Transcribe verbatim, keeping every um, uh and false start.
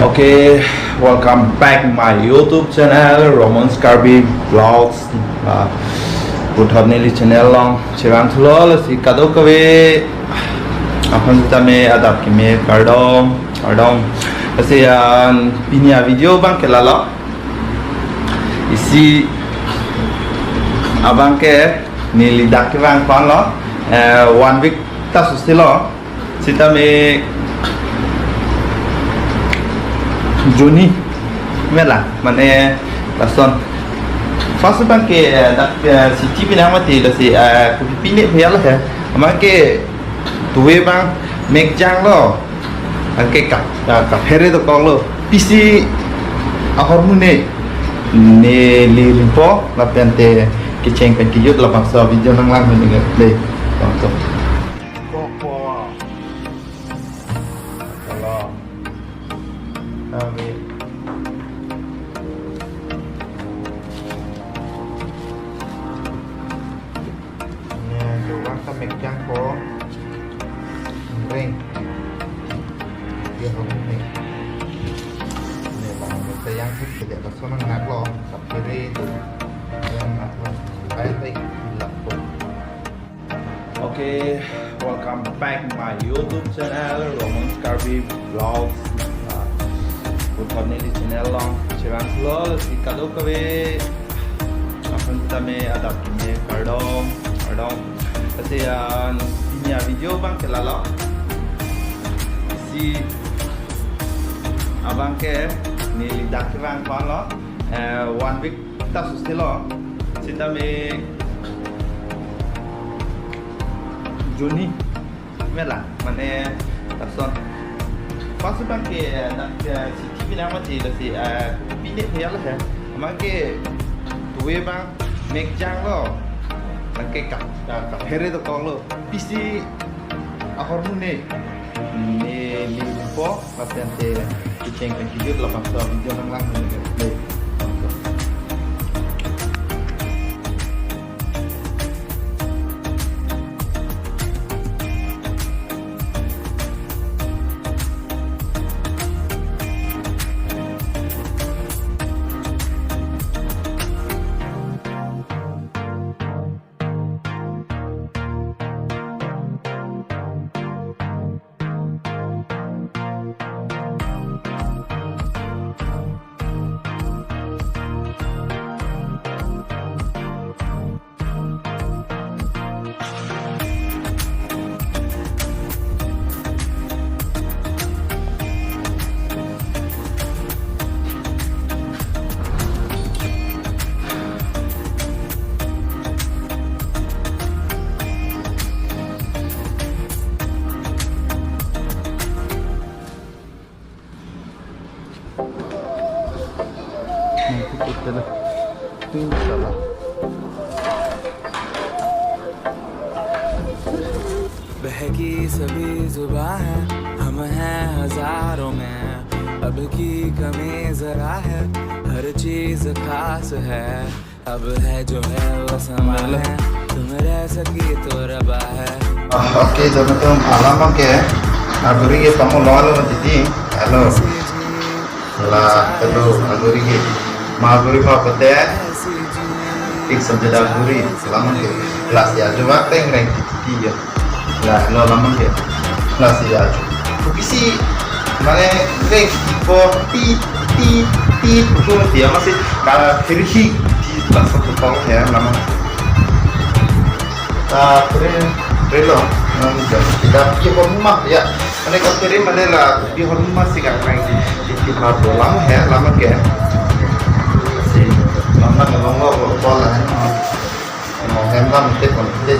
Okay, welcome back my YouTube channel, Roman's Karbi Vlogs. Ah, puthot neli channel along chevang thulo, lasi kadokave aphan tame adap keme kardom, kardom. Lasi, ah, pini avideo abang ke lalo. Isi abang ke neli dak kevang ponlo, eh, one week ta susilo. Sitame journey mela, mane lason. First abang ke, eh, dak, eh, city pinang mati, lasi, eh, kopi pine phe lo he. Amat ke tuwe abang mek janglo. Anke kap, ah, kaphere dokoklo. Pisi ahormu ne, neli limpo, lapen te kecheng pen kejut labangso avideo nanglang huni ke. Dei, langsung. Kokpo. Hello. Kami. Ne, do abang ta mek jangpo. Reng. Dia kamu ne. Ne, bang, ne, ta yang sik sejak lason nanglo. Kaphere do. Yang nanglo. Baik, baik. Laptop. Okay, welcome back my YouTube channel, Roman's Karbi Vlogs. Ah, puthot neli channel along chevang thulo, lasi kadokave aphan tame adap keme kardom, kardom. Lasi, ah, pini avideo abang ke lalo. Isi abang ke neli dak kevang ponlo, eh, one week ta susilo. Sitame journey mela, mane lason. First abang ke, eh, dak, eh, city pinang mati, lasi, eh, pine phe lo he. Amat ke tuwe abang mek janglo. Anke kap, ah, kaphere dokoklo. Pisi ahormu ne, neli limpo, lapen te kecheng pen kejut labangso avideo nanglang huni ke. Dei. बहकी सभी जुबां है, हम हैं हजारों में, अब की कमी जरा है, हर चीज खास है, अब है जो है वो समा है, तुम रह सकी तो रबा है। Ah, okay, jom atum alam ke, aguri ke pamu lo lo titi. Hello. La, hello, aguri ke. Ma aguri pa pete. Tik samjada aguri, alam ke. Lasi ajo bak teng reng titi ya. La, lo alam ke. Lasi ajo. Pisi, mane, reng ko ti, ti, ti, ko ti, ama si, ka, kiri hi, ti, laso ko tong ya, alam. Ah, pre, pre lo, nang jam. Kita ki horma ya. Mane kaphere mane la, ki horma si ka nang ki, ki, ki ma do alam he, alam ke. Si, alam nang long lo, lo, lo la he. No, hem lam te kon te.